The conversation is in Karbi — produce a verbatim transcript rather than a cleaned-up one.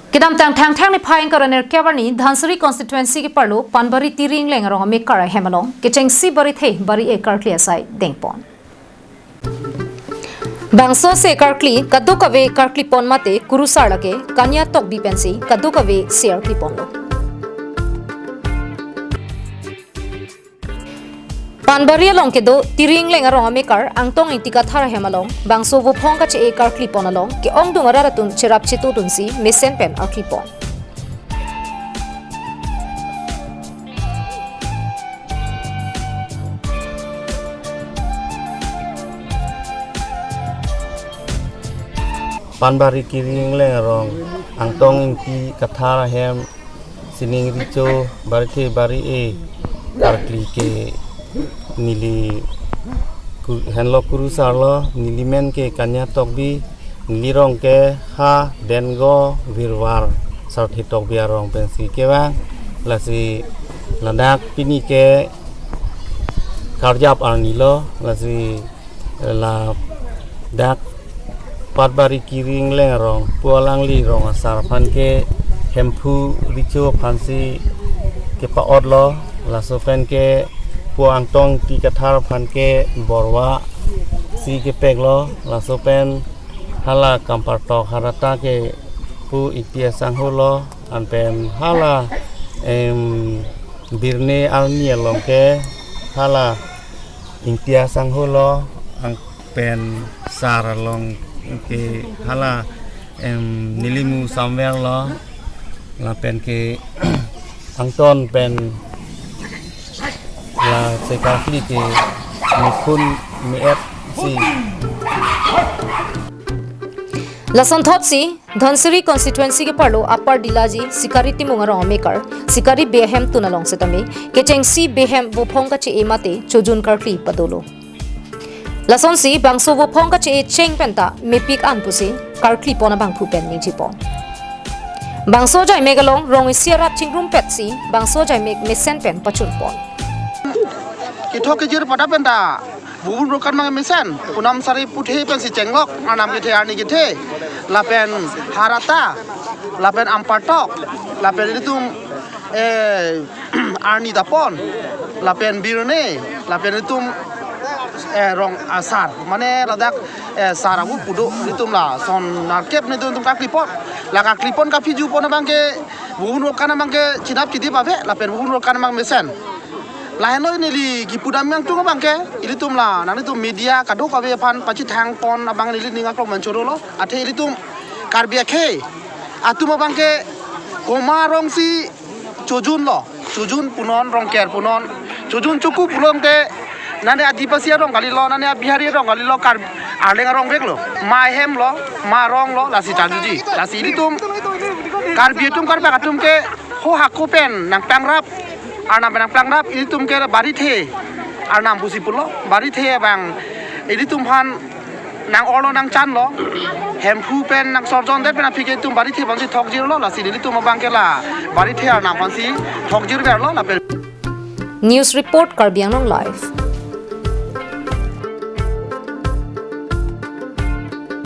Kedamtang Thangthang niphai ingkoi ra nerkep arni Dhansiri constituency keparlo Panbari Tiri Ingleng arong amekar ahem along kechengsi barithe bari-e karkli asai dengpon. Bangso ase karkli kadokave karklipon mate kurusar lake Kanya Tokbi pensi kadokave ase arklipon lo. Panbari along kedo Tiri Ingleng arong amekar Angtong Ingti Kathar ahem along bangso vophong kache-e karklipon along ke-ongdung arat atum cherap chetudunsi mesen pen arklipon. Panbari Tiri Ingleng arong Angtong Ingti Kathar ahem sining richo barithe bari-e karkli ke neli ku-, henlo kurusar lo, neli men ke Kanya Tokbi, neli rong ke ha Dengo Virvar Sarthe Tokbi arong pensi kevang, lasi ladak pini ke karjap arni lo, lasi ladak Patbari Tiri Ingleng arong pu alangli rong asar aphan ke Hemphu Richo aphansi kepa-ot lo, laso pen ke pu Angtong Ingti Kathar aphan ke Borwa si kepek lo, laso pen hala Ampartok Harata ke pu Ingti Asangho lo, anpen hala, em, Birne arni along ke hala Ingti Asangho lo, anpen sar along ke hala, em, Nilimu Samuel lo, lapen ke Angtong pen lasi karkli ke mekhun me-et si. Lasonthotsi Dhansiri constituency keparlo Upper Dilaji Sikari Timung arong amekar Sikari Bey ahem tun along setame kechengsi Bey ahem vophong kache-e mate chojun karkli padolo. Lasonsi bangso vophong kache-e cheng penta mepik an pusi karklipon abangphu pen ningjepon. Bangso ajaimek along rong isi arat chingrumpetsi bangso ajaimek mesen pen pachunpon. Kethok kejir pada penta bubun rokan mang mesen, punam sari puthe pensi chenglok, arnam kethe arni kethe, lapen Harata, lapen Ampartok, lapen ilitum, eh, arni tapon, lapen Birne, lapen ilitum, eh, rong asar, mane ladak, eh, sar abu pudo, ilitum lason nerkep nelitum karklipon, la karklipon kaphi jupon abang ke, bubun rokan abang ke chinap chidip ave, lapen bubun rokan abang mesen. Lahenlo neli kipudam yang tung abang ke, ilitum la, nanglitum media kadokave aphan pachethangpon abang neli ning aklong manchoro lo, athe ilitum Karbi akhei atum abang ke komat arong si chojun lo, chojun punon, rongker punon, chojun chuku pulote, nane Adivasi arong kalilo, nane Bihari arong kalilo, Kar-, Arleng arong vek lo, ma ahem lo, ma arong lo, lasi charjuji, lasi ilitum Karbi atum Karbi atum ke ho hako pen nangpangrap, arnam pen nangpangrap, ilitum ke barithe arnam pusi pulo, barithe abang ilitum aphan nang-orlo nangchanlo, Hemphu pen nang sorjon det pen aphi ke ilitum barithe abangsi thokjirlo, lasi ilitum abang ke la barithe arnam aphansi thokjirverlo lapen. News report, Karbi Anglong Live.